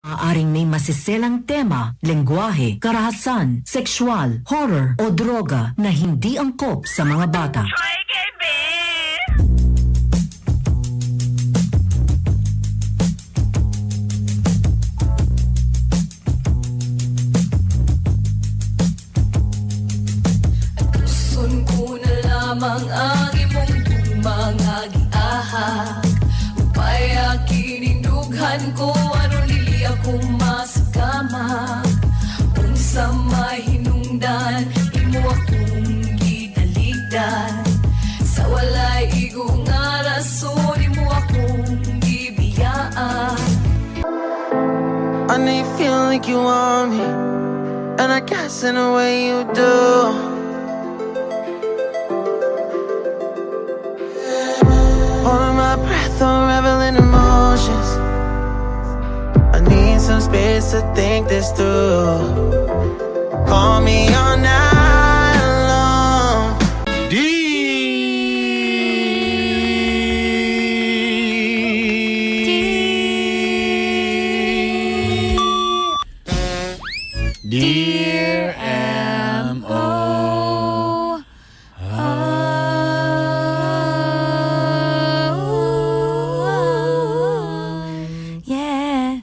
Maaaring may masiselang tema, lengguwahe, karahasan, sexual, horror o droga na hindi angkop sa mga bata. Gusto ko na lamang ang imong mga giahak. Upaya kinindughan ko aron dili ako masakamak. Unsa may hinungdan imo akong gitalikdan. Sa walay igo nga rason imo akong gibiyaan. I know you feel like you want me, and I guess in a way you do. Holding my breath, unraveling emotions. I need some space to think this through. Call me all night long. Dear M.O. Yeah.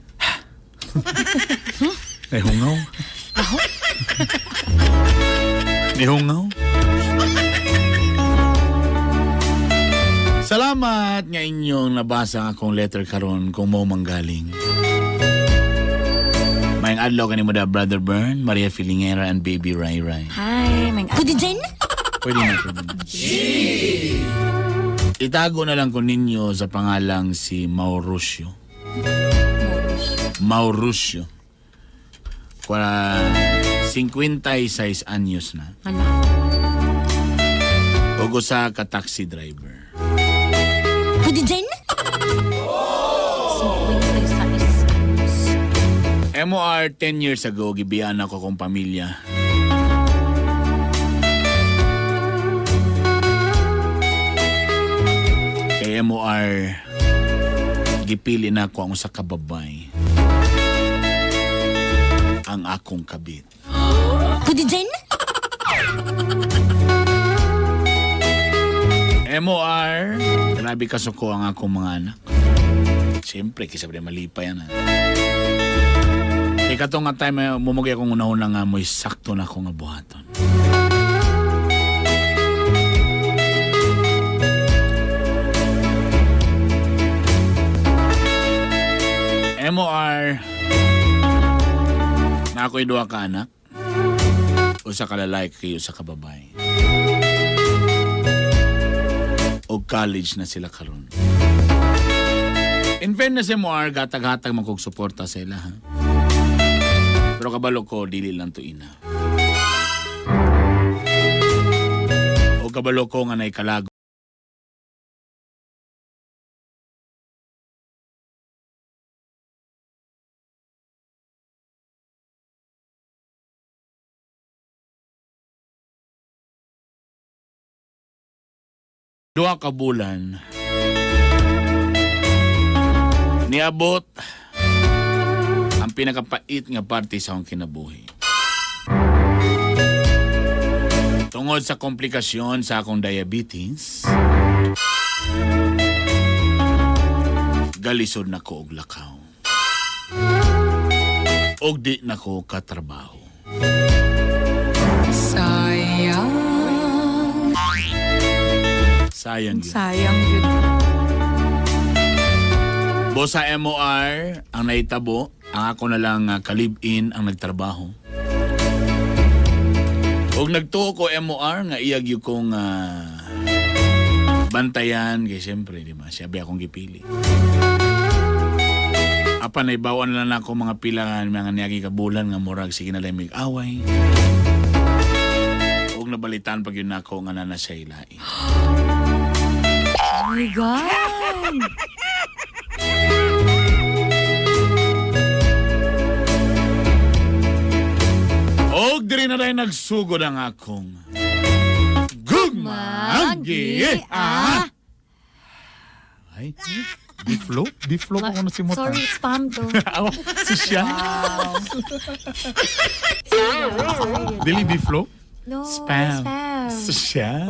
Nahungaw? Nihungaw? Salamat nga inyong nabasa ang akong letter karon kung mo manggaling. Maayong adlaw kanimo da, Brother Bern, Maria Filingera and Baby Rai Rai. Hi, may Pwede dyan? Pwede na, pwede na. Itago na lang ko ninyo sa pangalang si Mauricio. Mauricio. Kwa 56 anyos na. Ano? Ug usa ka taxi driver. Pwede dyan? 56 anyos. MOR, 10 years ago, gibiyaan ako akong pamilya. Kay MOR, gipili na ako ang usa ka babay. Ang akong kabit. Pwede dyan? MOR, grabe kasuko ang akong mga anak. Siyempre, kaysa pa malipay yan. Ha? Kay kato nga time, mumugay akong una-una nga mo'y sakto na ako nga buhaton. MOR, na ako'y duha ka anak. Usa ka lalaki, usa ka babae. O college na sila karon. In fairness, MOR, gatag-hatag man kog suporta sa ila, ha? Pero kabalo ko, dili lang to ina. O kabalo ko nga naikalago 2 ka bulan, niabot ang pinakapait nga parte sa akong kinabuhi. Tungod sa komplikasyon sa akong diabetes, galisod na ko og lakaw. Og di na ko katrabaho. Sayang. Sayang yun. Sayang yun. Bosa MOR, ang naitabo, ang ako na lang kalib-in ang nagtrabaho. Og nagtuo ko, MOR, nga iyag yung kong bantayan, kay siyempre, di ba, siya ba akong gipili. Apan naibawan na lang ako mga pila nga mga niyagi ka bulan nga murag sige na lang mig away. Og nabalitaan pag yun ako nga na siya ilain. Oh my God! Og diri na rin nagsugod ang akong gugma. Magi- ah. Ay. Biflo? Biflo ko na si Mota. Sorry, spam to. Aw, si siya. Sorry. Dili biflo? No, Spam. Spam. Si siya.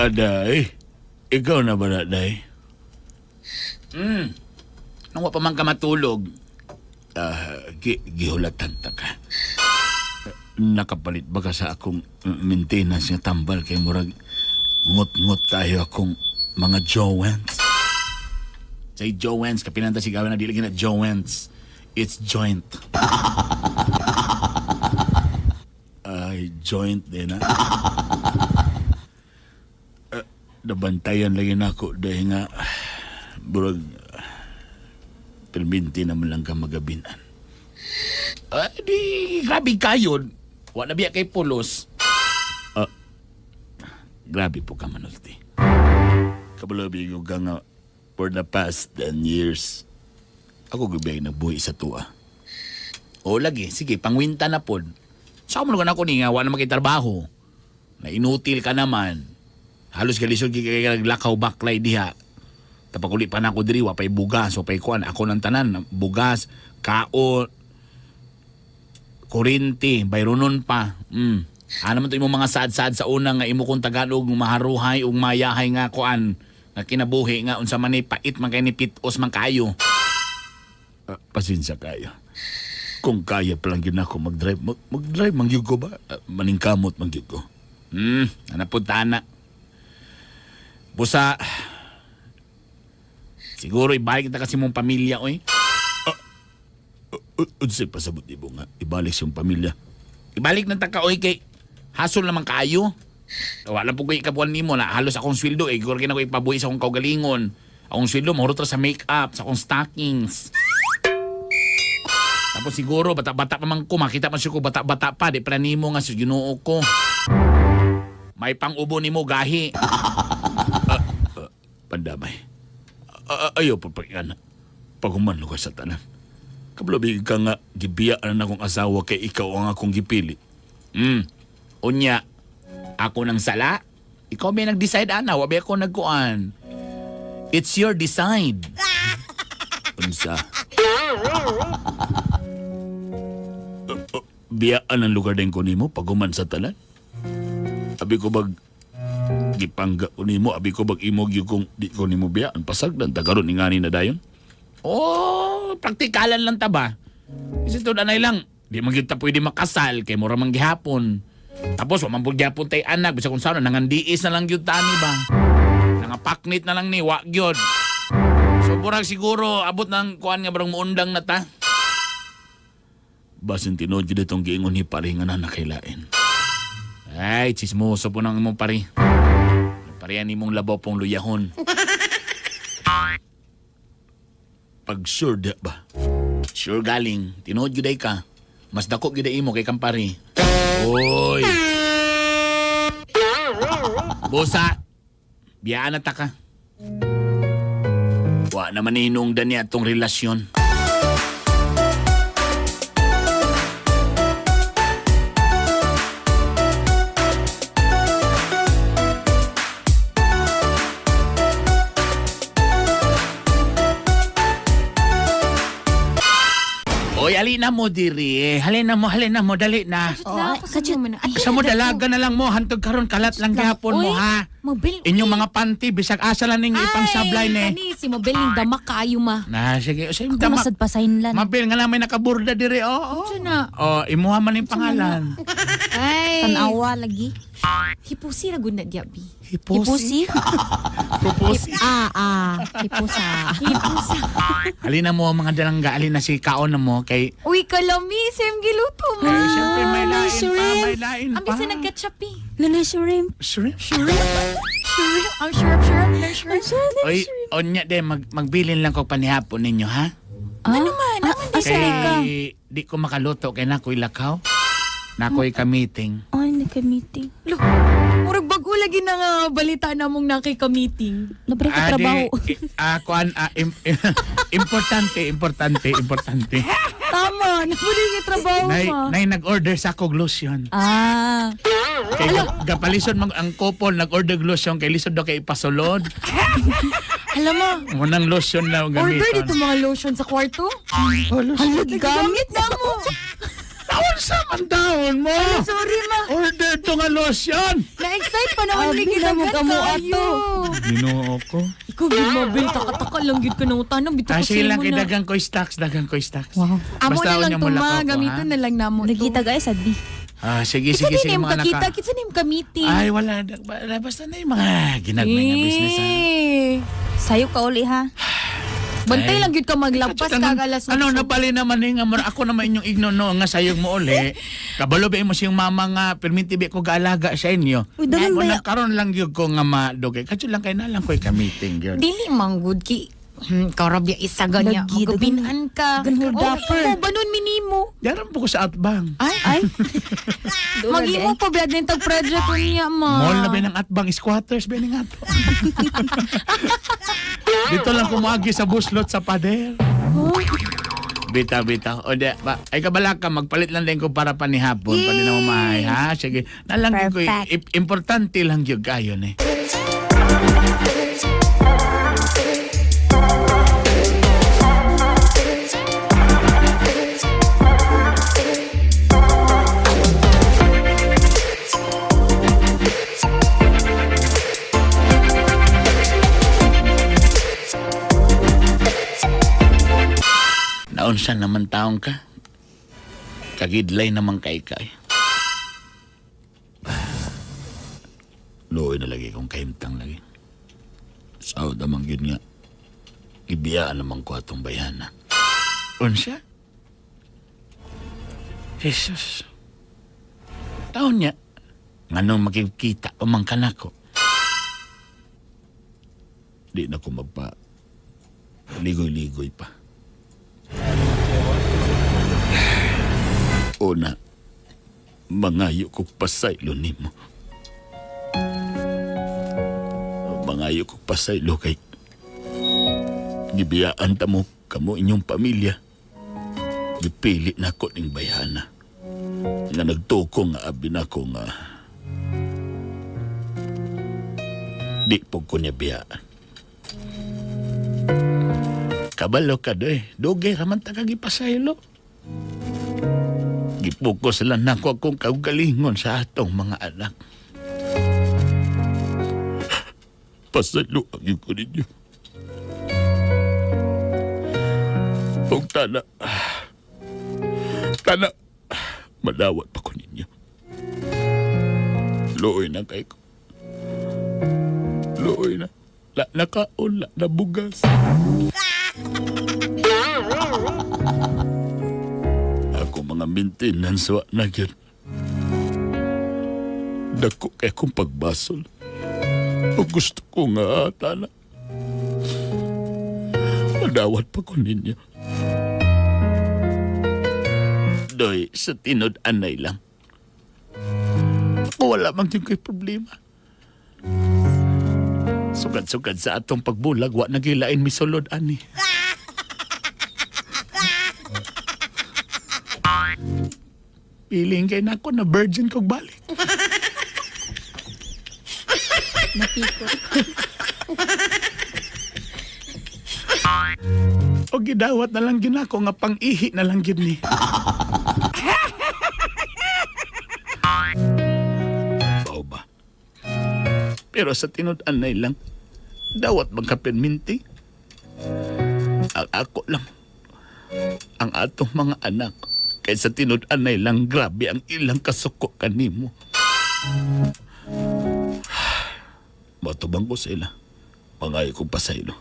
Aday, ikaw na ba na, Day? Nung wa pa man ka matulog, gihulatan ta ka. Nakapalit ba ka sa akong maintenance nga tambal kay murag ngot-ngot tayo akong mga joints? Say joints, kapinanta si gawin na dili na joints. It's joint. Ay, joint din ah. Nabantayan lagi nako dahil nga burag perminti naman lang ka magabinan. Ay, di grabe kayon. Wa na biya kay pulos. Ah, grabe po ka manulti. Kabalabi ko ka nga for the past 10 years. Ako gabi ay nagbuhi sa tuwa. O lagi, sige, pangwinta na pod. Sa mo na ako ni nga, wa na makitrabaho. Na inutil ka naman. Halos kalisod kay kay naglakaw baklay diha. Tapakuli pa na ako diri, wa pay bugas, wa pay kuan. Ako ng tanan, bugas, kaon, kurinti, bayronon pa. Ano man to imong mga saad-saad sa una nga imo kong Tagalog, maharuhay ug mayahay nga kuan nga kinabuhi nga unsa man ni pait man kay ni pitos man kayo. Pasensya kayo. Kung kaya pa lang yun ako mag-drive, mag-drive man gyud ko ba? Maningkamot man gyud ko. Ana pud tana. Busa, siguro ibalik kita kasi mong pamilya, oy. Unsay pasabot ibo nga, ibalik siyang pamilya. Ibalik na ta ka, oy, kay hasol naman kayo. Wala po ko ikabuan nimo na halos akong sweldo, eh. Siguro kina ko ipabuhi sa akong kaugalingon. Akong sweldo, mahurot ra sa make-up, sa akong stockings. Tapos siguro, bata-bata pa man ko, makita man siya ko, bata-bata pa, di pala nimo nga sa Ginoo ko. May pang-ubo nimo gahi. Pandamay. Ayaw pa pag Paghuman ka sa tanan. Kablabi ka nga, gibiyaan na akong asawa kay ikaw ang akong gipili. Unya, ako nang sala. Ikaw may nag-decide, ana. Wabi ako nagkuan. It's your decide. Unsa? Biyaan ang lugar din ko nimo paghuman sa tanan. Abi ko bag gipangga ko nimo, abi ko bag imo gyud kung di ko nimo biyaan pasagdan tagaron ingani na dayon. Oh, praktikalan lang ta ba? Kasi to anay lang, di man gyud ta pwede makasal kay mura man gihapon. Tapos wa man pud gihapon tay anak bisag kung saan nangandiis na lang gyud ta ni ba. Nangapaknit na lang ni wa gyud. So burag siguro abot ng kuan nga barang muundang na ta. Basin tinuod gyud itong giingon ni pare nga na nakailain. Ay, chismoso po ng imong pare. Parehan nimong labaw pong luyahon. Pag sure di ba? Sure galing. Tinuod gyud ay ka. Mas dako gyud ay imo kay kang pare. Oy. Busa. Biyaan na ta ka. Wa naman hinungdan niya atong relasyon. Oy, alina mo diri. Halina mo, halina mo, dali na. Oh, Kajut. Sa mo dalaga na lang mo, hantog karon kalat lang gihapon mo ha. Mabil. Inyong mga panty bisag asa lang ning ipang sablay ni. Kani, si Mabel ning dama kaayo ma. Na sige, sa Ako dama. masad pasahin lan. Mabel nga lang may nakaburda diri. Oo. Unsa na? Oh, imuha man yung pangalan. Ay. Tanawa lagi. Hipusi ra gud na diya bi. Hipusi. Hipusi. Hipusa. Hipusa. Halina mo ang mga dalangga, alina si kaon na mo kay Uy, Grabe ka lami, same giluto mo. Eh, siyempre, may lain pa, shrimp. may lain Ang pa. bisa nag-ketchup eh. Nanay shrimp. Shrimp? Shrimp. Ang shrimp, shrimp, na shrimp. Oy, onya de, magbilin lang ko panihapon ninyo, ha? Ano man? Asa ka? Kay, di ko makaluto kay nakoy lakaw. Nakoy ka-meeting. Ay, nagka-meeting. Lo, murag bago lagi na nga balita na mong nakika-meeting. Nabre ka trabaho. Di, kuan, importante, importante, importante. Tama, nabuli yung trabaho Nay, mo. nay nag-order sa ako lotion. Ah. Kay gapalison mag ang couple nag-order og lotion kay lisod daw kay ipasulod. Alam mo, Munang lotion na ang order gamiton. dito mga lotion sa kwarto. Oh, lotion. Gamit na mo. Taon sa man taon mo. Sorry ma. Order to nga lotion. Na-excite pa naman Abi ni na mo kita kamo kayo. ato. Ginoo ko. Ikaw gid mabel taka-taka lang gid ka nang utana bitaw Ah, ko sige sa lang imo kay na. dagang ko stocks, dagang ko stocks. Wow. Amo Basta na lang unya to mo ma, lakaw ko, gamiton ha? na lang namo to. Nagkita guys, adbi. Ah, sige, Kinsa sige, din sige yung mga kakita, naka. kinsa din yung ka-meeting. Ay, wala. Basta na yung mga ginagmay nga business, ha? Eh. Sayo ka uli ha. Bantay Ay. lang gyud ka maglampas At kag alas Ano, 8. nabali naman eh, nga, ako naman inyong igno no, nga sayong mo uli. Kabalo ba mo siyang mama nga, perminti ba ko gaalaga sa inyo. Uy, dagan Mo ba na karon lang gyud ko nga madugay. Kadyo lang kay na lang ko'y ka-meeting gyud. Dili man good ki karabya isa ganya Lagi, magabinan ka. dagan hold Oh, upper. imo banon minimo. Yaran po ko sa atbang. Ay, Ay. Mag-imo pa ba din tag project niya ma. Mall na ba ng atbang? Squatters ba ng ato? Dito lang kumuagi sa buslot sa pader. Bitaw, bitaw. O di, ba, ay kabala ka, magpalit lang din ko para panihapon. Pa na mahay, ha? Sige. Nalang ko, Perfect. importante lang yun kayo eh. Naunsa naman taong ka? Kagidlay naman kay kay. Luoy na lagi kong kahimtang lagi. Saod naman yun nga. Ibiyaan naman ko atong bayana. Unsa? Jesus. Taon niya. Nganong makikita o man ka nako. Di na ko magpa ligoy-ligoy pa. Una, mangayo ko pasaylo nimo. Mangayo ko pasaylo kay gibiyaan ta mo kamo inyong pamilya. Gipili na ko ning bayhana. Nga nagtuko nga abi nako nga di po ko niya biyaan. Kabalo ka doy. Dugay raman ta ka gipasaylo. Gipukos lang nako akong kaugalingon sa atong mga anak. Pasaylo ang ko ninyo. Kung tana, tana, madawat pa ko ninyo. Luoy na kay ko. Luoy na. La nakaon, la nabugas. Ako mga maintenance wa na gyud. Dako kay kong pagbasol. O gusto ko nga tana. Madawat pa ko ninyo. Doy, sa tinod anay lang. Ako wala man gyud ko'y problema. Sugad-sugad sa atong pagbulag, wa nagilain misulod ani. Piling kay nako na virgin kog balik. Napiko. O gidawat na lang gin ako nga pang-ihi na lang gid ni. Bao ba? Pero sa tinud-anay lang, dawat magkapirminti. Ang ako lang, ang atong mga anak, kay sa tinud-anay lang, grabe ang ilang kasuko kanimo. Matubang ko sila. Pangayo ko pa sa ilo.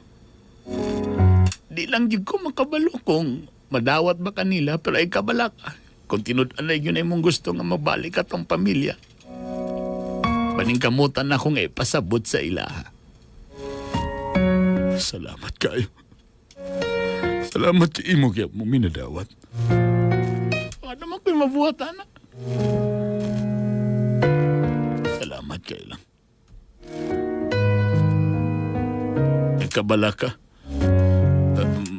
Di lang gyud ko makabalo kung Madawat ba kanila pero ay kabala ka. Kung tinud-anay yun ay mong gusto nga mabalik atong pamilya. Paningkamutan na akong ipasabot sa ilaha. Salamat kayo. Salamat kay imo kaya mo minadawat. Ano man ko'y mabuhat, anak. Salamat kayo lang. Kabala ka.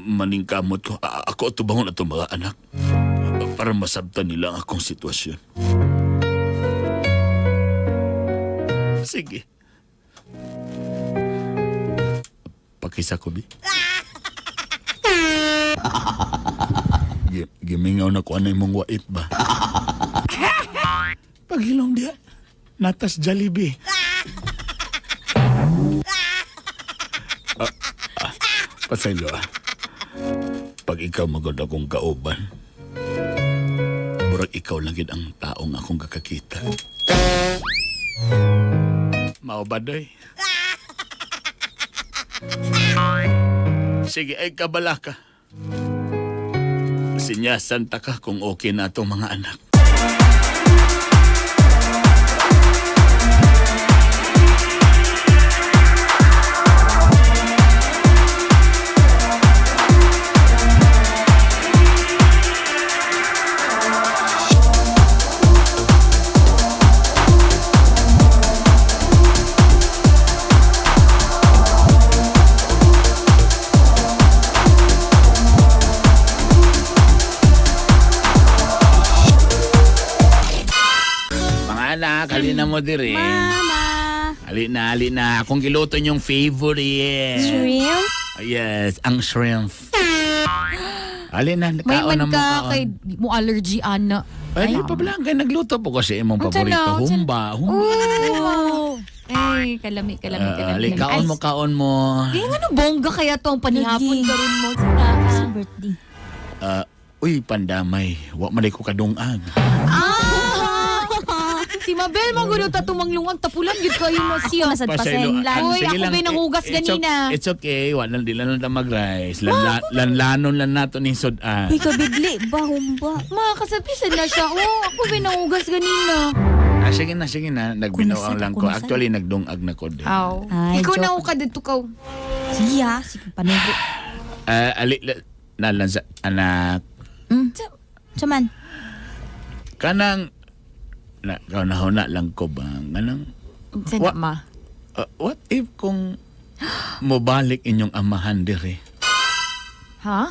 Maningkamot ko. Ako tubangon at mga anak. Para masabtan nila ang akong sitwasyon. Sige. Pakisa ko, Bi. Gimingaw na ko anay mong wait ba? Paghilom diya. Natas Jollibee. Pasaylo ah. Pag ikaw magod akong kauban, murag ikaw lang gid ang taong akong kakakita. Mao ba, doy? Sige, ay kabala ka. Sinyasan ta ka kung okay na itong mga anak. Anak, halina mo diri. Mama! Halina, halina. Akong giluto niyong favorite. Shrimp? Yes, ang shrimp. Halina, May kaon man na mo ka kaon. kay mo allergy, ana. Ay, di pa lang. Kaya nagluto po kasi imong Unsa paborito. na, unsa na? Humba. Humba. Oh. Ay, kalami, kalami, kalami. Ali, kaon mo, kaon mo. Kaya nga no, bongga kaya to ang panihapon Lagi. karon mo. Sa birthday. Uy, pandamay. Wa man ko kadungag. Ah! Si Mabel, magulo ta tumanglungag tapulan gyud kayo mo siya. Ako nasad pasenglan. Uy, Sige ako lang, ba nanghugas it's ganina? It's okay. Wala, di lang ta mag-rice. Lanlanon lang nato ni sudan. Uy, kabigli ba, humba? Ma, kasabisan na siya. Oh, ako ba nanghugas ganina? Ah, sige na, sige na. Nagbinoang Kunasad, lang ko. kunasad. Actually, nagdungag na ko din. Aw. Ay, Ikaw joke. na ka dito ka. Sige ha, sige, panugo. Ali, nalan sa anak. Saman? Kanang, na, kaunahuna lang ko ba? Kanang, Saan Wa- ma? what if kung mobalik inyong amahan dire? Ha?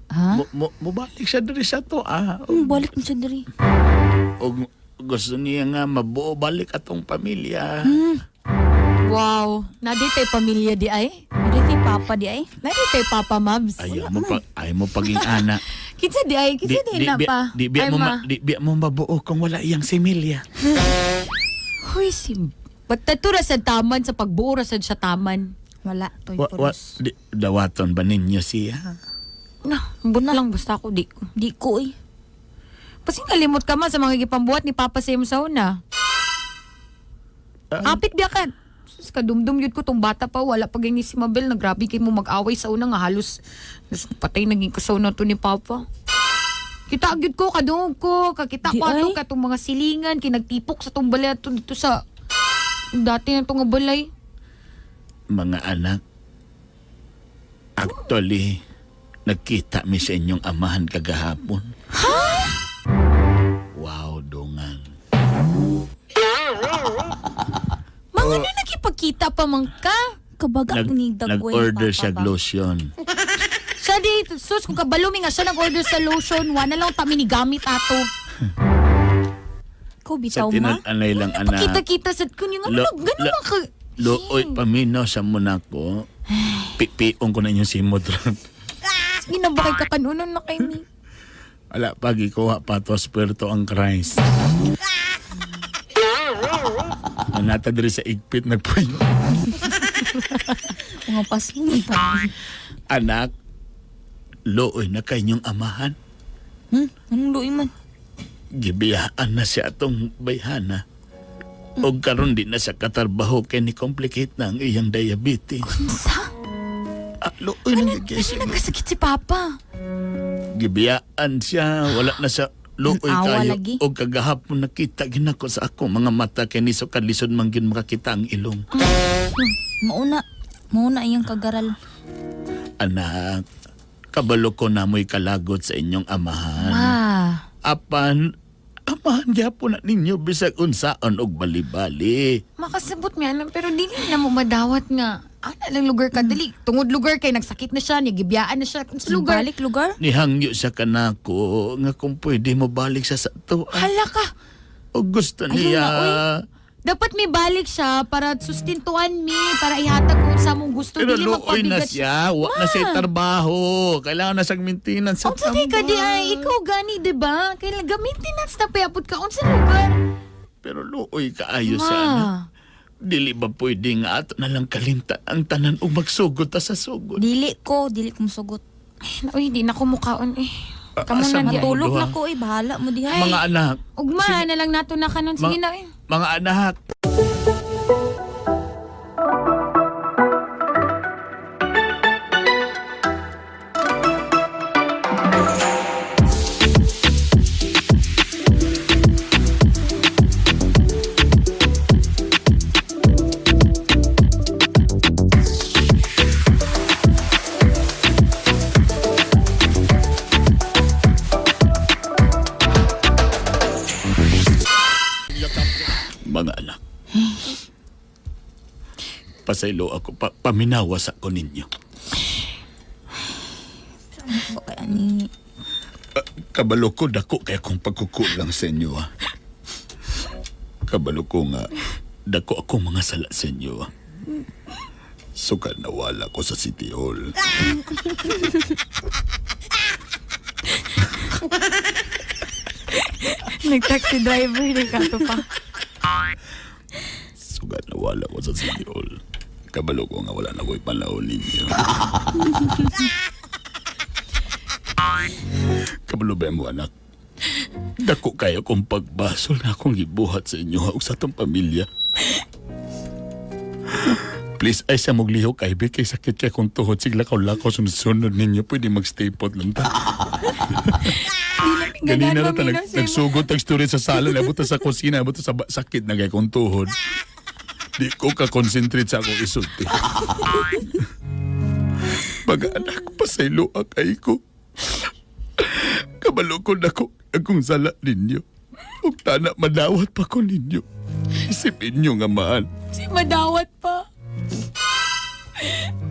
Ha? Mobalik siya dire sa to, ah. Balik mo siya diri. Og gusto niya nga mabuo balik atong pamilya. Wow. Nadi tay pamilya di ay? Diri kay papa di ay. Nadi tay papa Mabs. Ayaw mo pa, ayaw mo paging ana. Kinsa di ay? Kinsa di, na pa? Di, biya Ay, mo, ma. di biya mo mabuo kung wala iyang similya. Huy, si... Ba't tato ra sa taman sa pagbuo ra sad siya taman? Wala, toy Wa, wa, pulos. di, dawaton ba ninyo siya? Na, ambot lang basta ako di ko. Di ko eh. Kasi nalimot ka man sa mga gipambuhat ni Papa sa sa una. Apit biya ka. Sus, kadumdum yun ko tong bata pa. Wala pa ganyan si Mabel. Nagrabe kay mo mag-away sa una nga halos. Diyos, patay naging kasaw na to ni Papa. Kita agad ko, kadungog ko, kakita Di ko ato, ay. katong mga silingan, kinagtipok sa tong balay ato dito sa dati na itong balay. Mga anak, actually, nagkita mi sa inyong amahan kagahapon. Ha? Wow, dungan. Mga ano nakipagkita pa man ka? Kabaga ni dagway Nag-order papa siya ba? lotion. Siya di, sus, kung kabalumi nga siya nag-order sa lotion, wala lang tami ni gamit ato. Ikaw Sa bitaw ma? tinad-anay lang anak. Pakita-kita sa kunya nga, ano, ganun ba ka? Looy, paminaw sa Monaco. Pipiong ko na inyong simot ron. Sige na ba kay kakanunon na kay mi? Wala, pag ikuha pa to, spirito ang Christ. Nanata diri sa igpit nagpuyo. Mga paslong pa. Anak, looy na kanyong amahan. Anong luoy man? Gibiyaan na siya atong bayhana. O karon di na sa katarbaho kay ni complicate na ang iyang diabetes. Sa? Ah, looy na Ano nagkasakit si Papa? Gibiyaan siya, wala na siya luoy Awa kayo. lagi. O kagahapon nakita ginako sa ako mga mata kay niso kadlisod man gyud makakita ang ilong. Mauna. Mauna iyang kagaral. Anak, kabalo ko na mo'y kalagot sa inyong amahan. Ma. Apan, amahan gyapon na ninyo bisag unsaon og bali-bali. Makasabot mi alam pero dili na mo madawat nga. Ana lang lugar ka dali. Tungod lugar kay nagsakit na siya, nagibiyaan na siya. Sa lugar. Balik lugar? Nihangyo siya kanako nga kung pwede mo balik siya sa to. Hala ka. O gusto Ayun niya. na, oy. Dapat may balik siya para sustintuan mi, para ihatag kung sa mong gusto. Pero dili luoy na magpabigat siya. Wa na siya trabaho. Kailangan na siyang maintenance sa Unsa di ka di ay ikaw gani, di ba? Kailangan ga-maintenance na payapot ka unsa lugar. Pero luoy kaayo siya. anak. Ma. Dili ba pwede nga ato na lang kalimtan ang tanan o magsugod ta sa sugod? Dili ko, dili ko musugot. Ay, uy, di na ko mukaon eh. Kamo Asa na mo di ay. Matulog duha? na ko eh, bahala mo diha. Mga anak. Ugma na lang nato na kanon. Sige na eh. Mga anak. Mga anak. Pasaylo ako, paminawas ako ninyo. Ba kaya ni Kabalo ko, dako kaya kong pagkukulang sa inyo, ah. Kabalo ko nga, dako akong mga sala sa inyo, ah. Suka nawala ko sa City Hall. Nag-taxi driver ni kato pa. Suka nawala ko sa City Hall. Kabalo ko nga wala na ko'y panahon ninyo. Kabalo ba mo, anak? Dako kayo kong pagbasol na akong gibuhat sa inyo ug sa atong pamilya. Please, ay sa moglihok kay be kay sakit kay kung tuhod sigla kaw lakaw sunod-sunod ninyo pwede magstay put lang ta. Ganina ra ta nagsugod tag story sa sala, nabot ta sa kusina, nabot ta sa sakit na kay kung tuhod. Di ko ka-concentrate sa akong isulti. Mga anak, pasaylo ang kay ko. Kabalo ko na ko akong sala ninyo. Ug tana madawat pa ko ninyo. Isipin nyo nga mahal. Si madawat pa.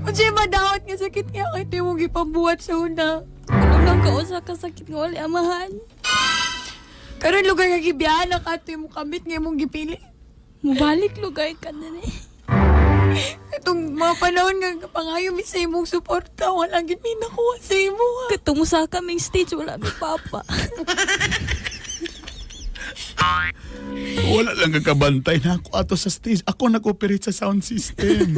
Si madawat nga sakit nga kay ti mong gipambuhat sa una. Ano lang ka usa ka sakit nga wala amahan. Karon lugar nga gibiyaan na kato imong kamit nga imong gipili. Mubalik lugar ka na ni. Itong mga panahon nga pangayo mi sa imong suporta, wala gid mi nakuha sa imo. ha. Katong sa kaming stage wala mi papa. Wala lang kakabantay na ako ato sa stage. Ako nag-operate sa sound system.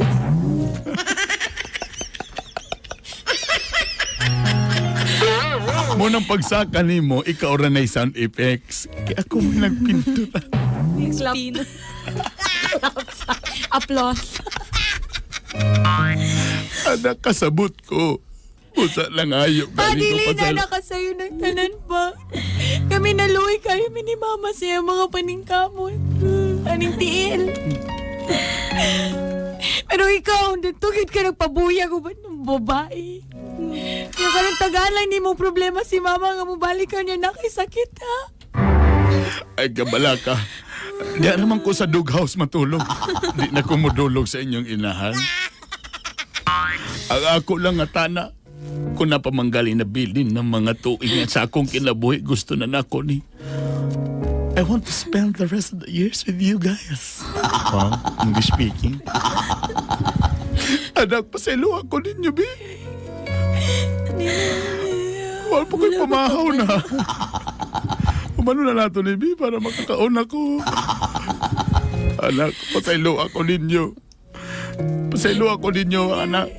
Mo nang pagsaka nimo, ikaw ra na sound effects. Kaya ako mo nagpintura. Clap. Applause. Anak, kasabot ko. Busa lang ayo. Gani ko Padili pa na sa... nakasayo ng tanan pa. Kami naluwi kayo mi ni mama siya mga paningkamot. Aning tiil. Pero ikaw, tugid ka nagpabuyag uban ng babae. Yung karong tagalan ni mo problema si mama nga mobalik ka niya nakisakit ha. Ay, gabala ka. Di naman ko sa doghouse matulog. Di na ko mudulog sa inyong inahan. Ang ako lang nga tana, kung napamanggali na bilin ng mga tuig nga sa akong kinabuhi, gusto na nako ni. I want to spend the rest of the years with you guys. Huh? English speaking? Anak, pasaylo ako ninyo, bi. Wala po ko'y pamahaw na. Umano na nato ni Bi para makakaon ako. Anak, pasaylo ako ninyo. Pasaylo ako ninyo, anak.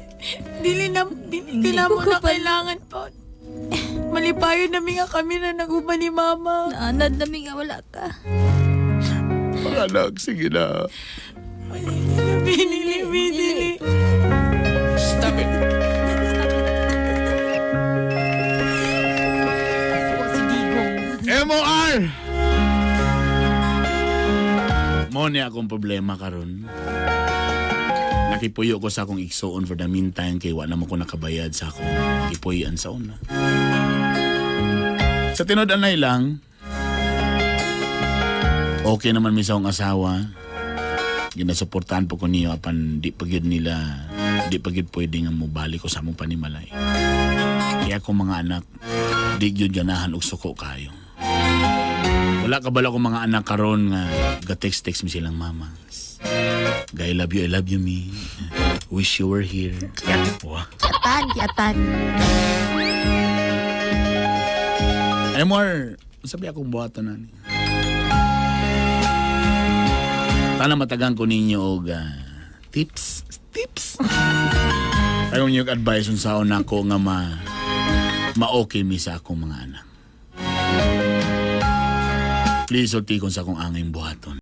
Dili na, dili ka na mo na kailangan pa. Malipayo na nga kami na naguban ni mama. Naanad na mi nga wala ka. Anak, sige na. Binili, binili. Stop it. MOR! Mao ni akong problema karon. Nakipuyo ko sa akong igsuon for the meantime kay wa na mo ko nakabayad sa akong gipuy-an sa una. Sa tinud-anay lang, okay naman mi sa akong asawa. Ginasuportahan po ko niyo apan di pa gyud nila, di pa gyud pwede nga mobalik ko sa among panimalay. Kaya akong mga anak di gyud ganahan og suko kayo. Wala ka bala kong mga anak karon nga ga-text-text mi silang mama. Ga I love you me. Wish you were here. Wah. Kiatan, kiatan. Ay more, sabi akong buhaton na ni. Tana matagang ko ninyo og tips. Tips. Ayaw niyo og advice unsaon nako nga ma ma-okay mi sa akong mga anak. Please sultikon sa akong angay buhaton.